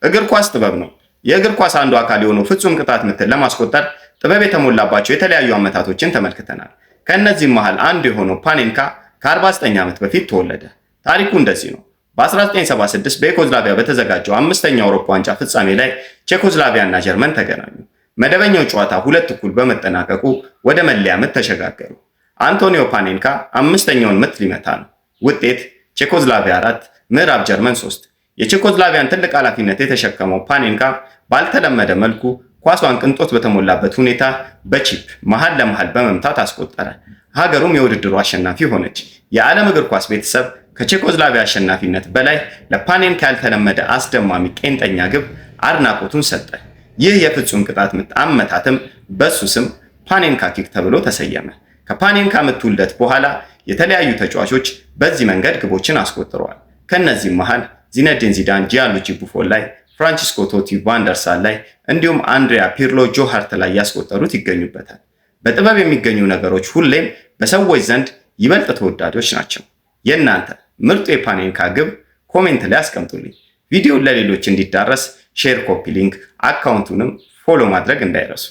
እግር ኳስ ጥበብ ነው። የእግር ኳስ አንዱ አካል የሆነው ፍጹም ቅጣት ምትን ለማስቆጠር ጥበብ የተሞላባቸው የተለያዩ አመታቶችን ተመልክተናል። ከእነዚህም መሃል አንዱ የሆነው ፓኔንካ ከ49 ዓመት በፊት ተወለደ። ታሪኩ እንደዚህ ነው። በ1976 በዩጎዝላቪያ በተዘጋጀው አምስተኛው አውሮፓ ዋንጫ ፍጻሜ ላይ ቼኮዝላቪያ እና ጀርመን ተገናኙ። መደበኛው ጨዋታ 2 እኩል በመጠናቀቁ ወደ መለያ ምት ተሸጋገሩ። አንቶኒዮ ፓኔንካ አምስተኛውን ምት ሊመታ ነው። ውጤት ቼኮዝላቪያ 4፣ ምዕራብ ጀርመን 3። የቼኮዝላቪያን ትልቅ ኃላፊነት የተሸከመው ፓኔንካ ባልተለመደ መልኩ ኳሷን ቅንጦት በተሞላበት ሁኔታ በ chip መሃል ለመሃል በመምታት አስቆጠረ። ሀገሩም የውድድሩ አሸናፊ ሆነች። የዓለም እግር ኳስ ቤተሰብ ከቼኮዝላቪያ አሸናፊነት በላይ ለፓኔንካ ያልተለመደ አስደማሚ ቄንጠኛ ግብ አድናቆቱን ሰጠ። ይህ የፍጹም ቅጣት ምት አመታትም በሱ ስም ፓኔንካ kick ተብሎ ተሰየመ። ከፓኔንካ ምት ውልደት በኋላ የተለያዩ ተጫዋቾች በዚህ መንገድ ግቦችን አስቆጥረዋል። ከእነዚህም መሃል ዚነዲን ዚዳን ጂያንሉጂ ቡፎን ላይ፣ ፍራንቺስኮ ቶቲ ቫንደርሳር ላይ እንዲሁም አንድሪያ ፒርሎ ጆ ሃርት ላይ ያስቆጠሩት ይገኙበታል። በጥበብ የሚገኙ ነገሮች ሁሌም በሰዎች ዘንድ ይበልጥ ተወዳጆች ናቸው። የእናንተ ምርጡ የፓኔንካ ግብ comment ላይ አስቀምጡልኝ። ቪዲዮውን ለሌሎች እንዲዳረስ share፣ copy link፣ account ኡንም follow ማድረግ እንዳይረሱ።